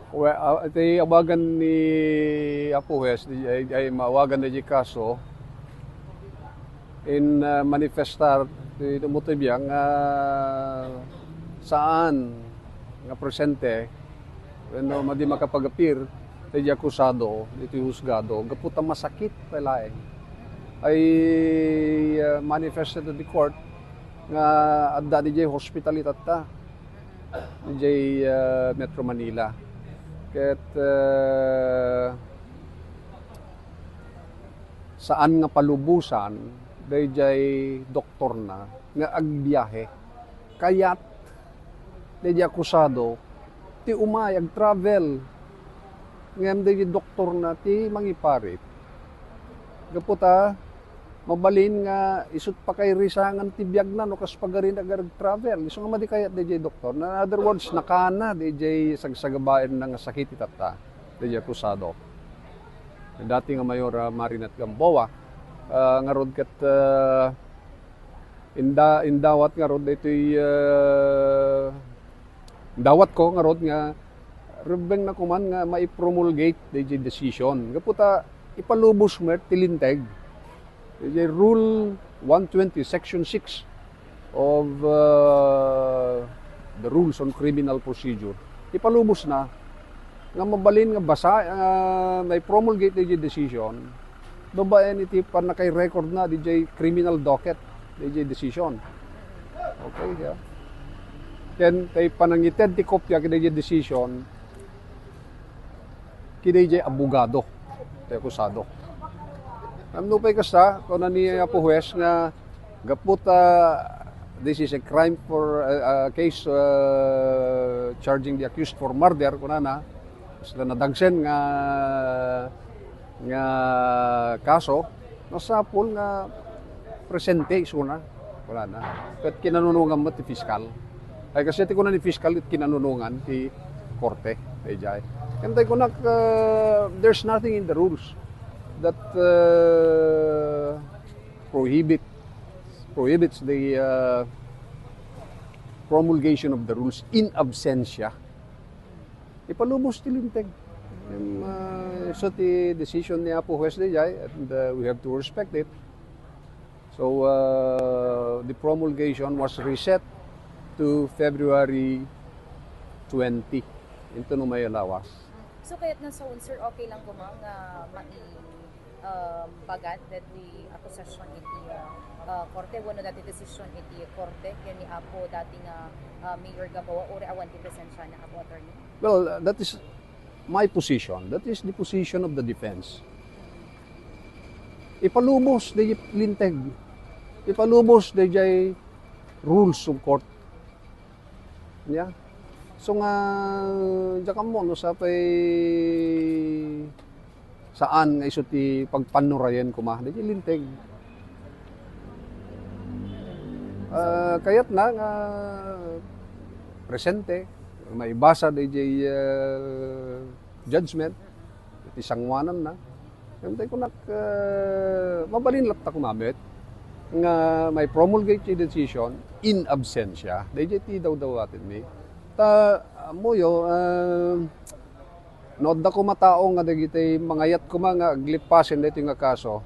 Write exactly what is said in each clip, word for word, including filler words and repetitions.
Well, ah, iti awagan ni Apo Huwes, di, ay, ay maawagan na di kaso, in, ah, manifestar, ti, ti motibo nga saan nga presente wenno madi makapag-appear ti akusado iti husgado gapu ta masakit pay laeng. I, ah, manifested to the court nga adda diay hospital itatta, diay, ah, Metro Manila. Ket, ah, saan nga palubosan daydiay doktorna nga agbiahe. Kayat daydiay akusado ti umay, ag-travel. Ngem daydiay doktorna ti mangiparit. Gapu ta, mabalin nga isut' pakairisangan ti biagna no kas pagari nga ag-travel. Isu nga madi kayat daydiay doktor. In other words, nakana daydiay sagsagabaenna nga sakit itatta, daydiay akusado. Dati nga Mayor, ah, Marinette Gamboa, ah, ngarud ket, ah, inda-, indawat ngarud daytoy, ah, indawatko ngarud nga rebbengna koman nga maipromulgate daydiay decision. Gapu ta ipalubos met ti linteg. Daydiay Rule one twenty, Section six of, uh, the Rules on Criminal Procedure. Ipalubosna nga mabalin nga basa, ah, maipromulgate daydiay decision babaen iti pannakairecordna daydiay criminal docket daydiay decision. Okay, yeah. Ken tay panangited ti kopia kadaydiay decision kadaydiay abogado ti akusado. Ngem nupay kasta, kuna ni Apo Huwes nga gapu ta this is a crime for, uh, a case, uh, charging the accused for murder, kunana, basta nadagsen nga, nga kaso, masapul nga presente isuna. Wala na. Ket kinanunongan met ti piskal. Ay, kasi ti kuna ni piskal, ket kinanunongan ti korte. Daydiay. Ken tay kunak, uh, there's nothing in the rules that, uh, prohibit, prohibits the, uh, promulgation of the rules in absentia. Ipalubos ti linteg. Ngem, uh, isu ti decision ni Apo Huwes daydiay, and, uh, we have to respect it. So, uh, the promulgation was reset to February twenty. Into no may lawas. So, kayat nga saon, sir, okay lang koma nga mai-, um, bagad dati akusasyon iti, uh, uh, korte, wenno dati desisyon iti korte, ken ni Apo dati nga, uh, Mayor Gamboa, uray awan ti presensiana, Apo Attorney? Well, that is my position. That is the position of the defense. Ipalubos daydiay linteg. Ipalubos daydiay rules of court. Ania? So nga, diak ammo no sapay saan nga isu ti pagpannurayen koma daydiay linteg. Ah, kayatna nga presente, maibasa daydiay, ah, judgment, iti sanguananna. Ngem tay kunak, ah, mabalin latta koma met nga maipromulgate ti decision in absentia. Daydiay ti dawdawatenmi. Ta, ammoyo, ah, no adda koma tao nga dagiti mangayat koma nga aglippasen daytoy nga kaso,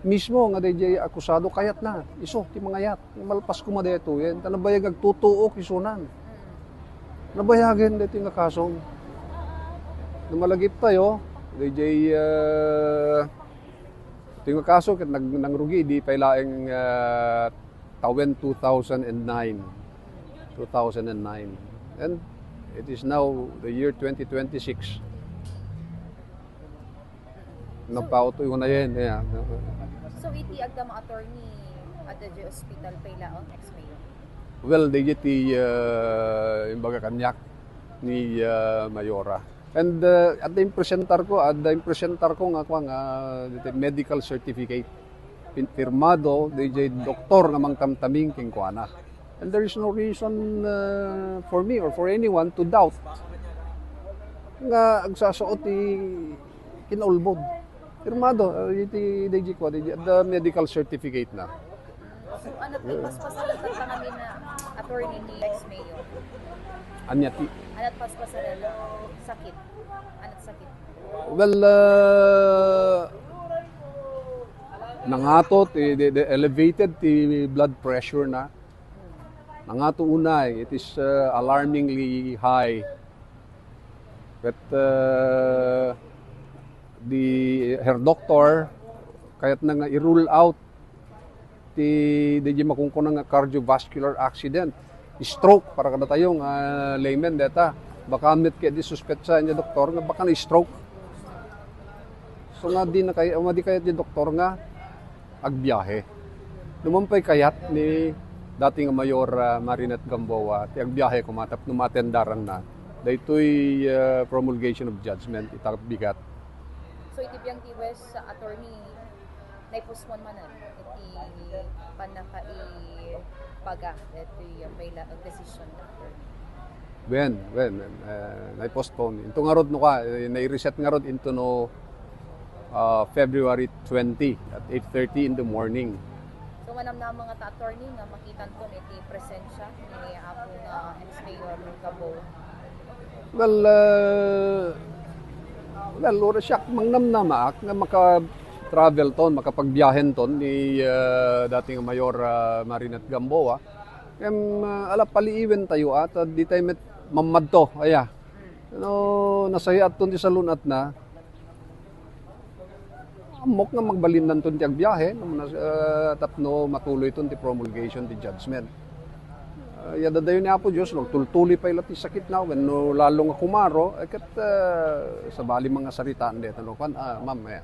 mismo nga daydiay akusado kayatna, isu ti mangayat. Malpas koma daytoyen, ta nabayag agtutuok isunan. Nabayagen daytoy nga kaso. No malagiptayo, daydiay, ah, daytoy nga kaso ket nag-, nangrugi idi pay laeng, ah, tawen two thousand and nine. Two thousand and nine. And it is now the year twenty twenty-six. Nagpautoy ko na yan, yeah. So, iti agdama, attorney, adda diay ospital pay laeng, ex-mayor? Well, dagiti, uh, imbaga kaniak ni, uh, Mayora. And, uh, adda impresentar ko, adda impresentar ko nga, kwan, nga, diti medical certificate. Pin-, pirmado, daydiay doktor nga mangtamtaming kenkuana. And there is no reason, uh, for me or for anyone to doubt nga agsasao ti kinaulbod. Pirmado, uh, iti, daydiay kua, daydiay, the medical certificate na. So, ano ti paspasalutan ta ngamin, attorney, ni ex-mayor? Ania ti Anat paspasarena? Sakit. Anat sakit? Well, uh, nangato ti, the, the elevated ti blood pressure na. Nangato unay, it is uh, alarmingly high. But uh, the her doctor, kayatna nga i-rule out ti, di makungkuna nga cardiovascular accident, stroke para kadatayo nga layman deta. Baka met kay di suspetsa ni doktor nga baka na stroke. So nga di na kay, madi kayat ni doktor nga agbiahe. Numan pay kayat ni dati nga Mayor uh, Marinette Gamboa ti agbiahe koma tapno maatendaran na daytoy uh, promulgation of judgment ita bigat. So iti biang ti West, uh, attorney, nai-postpone manen iti pannakaipaga daytoy, uh, pay la decision, doctor? When, when, when uh, nai-postpone. Into ngarod no ka, eh, nai-reset ngarod into no uh, February twenty at eight thirty in the morning. So manamnama nga ta, attorney, nga makitanton iti presensya ni Apo nga ex-mayor Gamboa? Well, uh, well, ura siak, mangnamnamaak nga maka-travel ton, makapagbiyahen ton ni uh, dating Mayor uh, Marinette Gamboa. Em, uh, ala paliiwen tayo at uh, di tayo met mamadto, aya. No, nasayaat ton ti salun-at na. Ammok nga magbalinnan ton ti agbiyahe, no, nas, uh, tapno matuloy ton ti promulgation ti judgment. Uh, yada dayo ni Apo Dios, no, agtultuloy pay la ti sakit na, wenno lalo nga kumaro, eh, ket uh, sabali mga saritaan deta, no, kan, ah, ma'am, eh.